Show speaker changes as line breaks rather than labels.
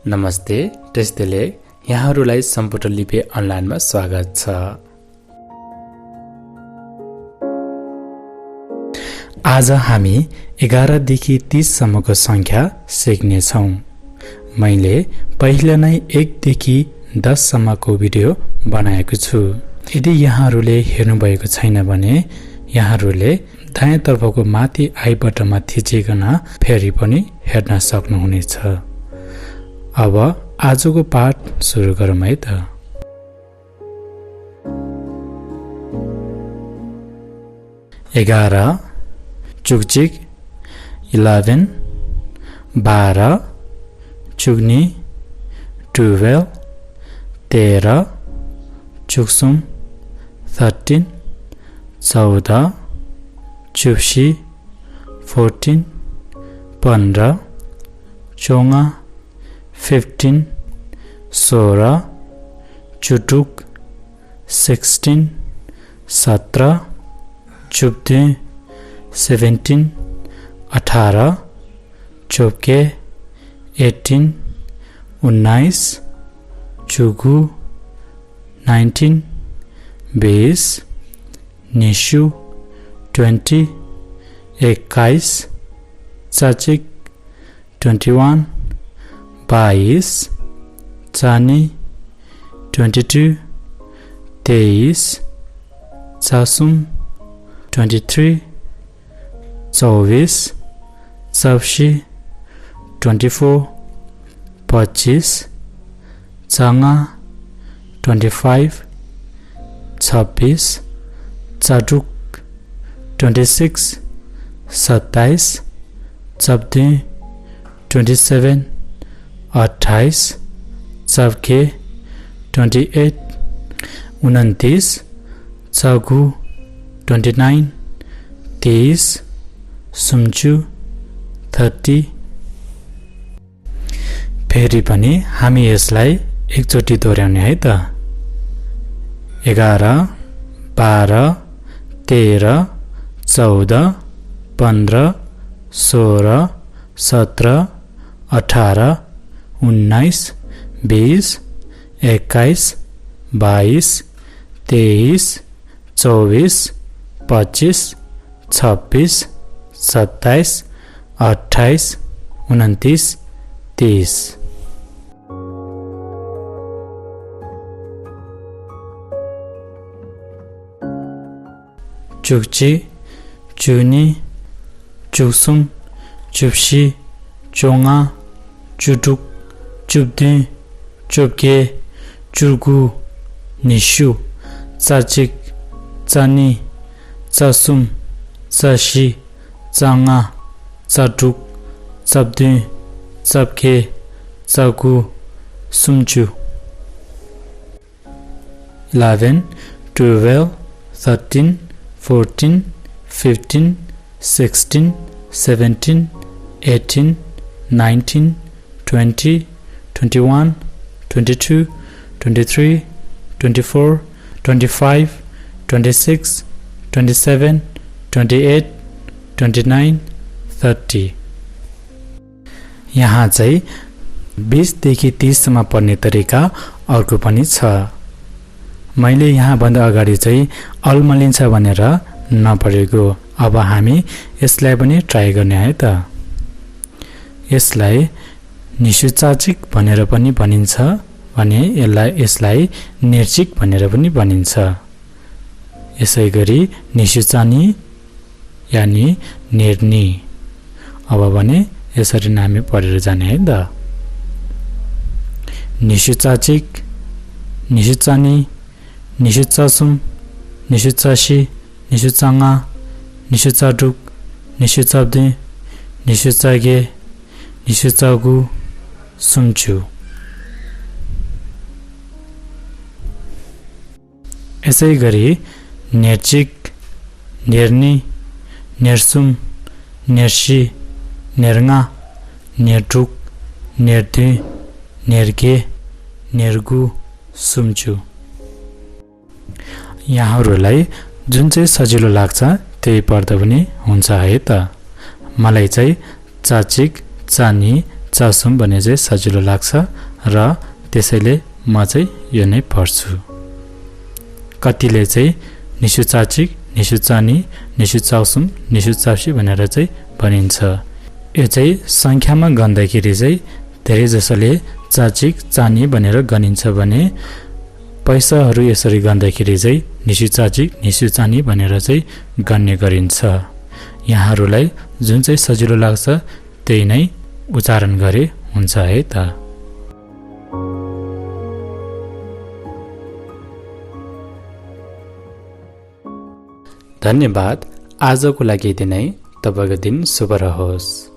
नमस्ते, त्यसैले यहाँहरूलाई सम्भोटा लिपि अनलाइनमा स्वागत छ। आज हामी 11 देखि 30 सम्मको संख्या सिक्नेछौँ। मैले पहिले नै 1 देखि 10 सम्मको भिडियो बनाएको छु। यदि यहाँहरूले हेर्नुभएको छैन भने यहाँहरूले दायाँतर्फको माथि आई बटनमा थिचिकन फेरि पनि हेर्न सक्नुहुनेछ। अब आजको पाठ सुरु गरौँ है त। एघार, चुकचिक 11, 12, चुग्नी 12, 13, चुक्सुम 13, 14, चुप्सी 14, 15, चोंगा 15, 16, चुटुक 16, 17, चुप्दे 17, 18, चोपके 18, 19, चुगु 19, 20, निशु 20, 21, चाचिक 21, 22, चानी 22, 23, चासुम 23, 24, चौसी 24, 25, चांगा 25, 26, चाटुक 26, 27, चब्दे 27, 28, चब्के 28, 29, चगु 29, 30, सुम्चु 30। फेरि पनि हामी यसलाई एकचोटि दोहोर्याउने है त। 11, 12, 13, 14, 15, 16, 17, 18, 19, 20, 21, 22, 23, 24, 25, 26, 27, 28, 29, 30। चुक्ची, चुनी, चुक्सुम, चुप्सी, चोंगा, चुटुक, चुप्दे, चोपके, चुर्गु, निशु, चाचिक, चानी, चासुम, चासी, चांगा, चाटुक, चब्दे, चब्के, चगु, सुम्चु। 11, 12, 13, 14, 15, 16, 17, 18, 19, 20, 21, 22, 23, 24, 25, 26, 27, 28, 29, 30। यहाँ चाहिँ 20 देखि 30 सम्म पढ्ने तरिका अर्को पनि छ। मैले यहाँ भन्दा अगाडि चाहिँ अल्मलिन्छ भनेर नपढेको। अब हामी यसलाई पनि ट्राई गर्ने है त। यसलाई निसुचाचिक भनेर पनि भनिन्छ भने यसलाई निर्चिक भनेर पनि भनिन्छ। यसै गरी निसुचानी यानि निर्नी। अब भने यसरी नामै पढेर जाने है त। निसुचाचिक, निसुचानी, निसुचासुम, निसुचासी, निसुचांगा, निसुचाटुक, निसुचाब्दे, निसुचागे, निसुचागु, सुम्चु। यसै गरी निर्चिक, निर्नी, निर्सुम, निर्सी, निर्गा, निर्टुक, निर्दे, निर्गे, निर्गु, सुम्चु। यहाँहरूलाई जुन चाहिँ सजिलो लाग्छ त्यही पढ्दा पनि हुन्छ है त। मलाई चाहिँ चाचिक, चानी, चासुम भने चाहिँ सजिलो लाग्छ र त्यसैले म चाहिँ यो नै पढ्छु। कतिले चाहिँ निसु चाचिक, निसु चानी, निसु चाउसुम, निसु चाउसी भनेर चाहिँ भनिन्छ। यो चाहिँ सङ्ख्यामा गन्दाखेरि चाहिँ धेरै जसोले चाचिक, चानी भनेर गनिन्छ भने पैसाहरू यसरी गन्दाखेरि चाहिँ निसु चाचिक, निसु चानी भनेर चाहिँ गन्ने गरिन्छ। यहाँहरूलाई जुन चाहिँ सजिलो लाग्छ त्यही नै उच्चारण गरे हुन्छ है त। धन्यवाद। आजको लागि यति नै। तपाईँको दिन शुभ रहोस्।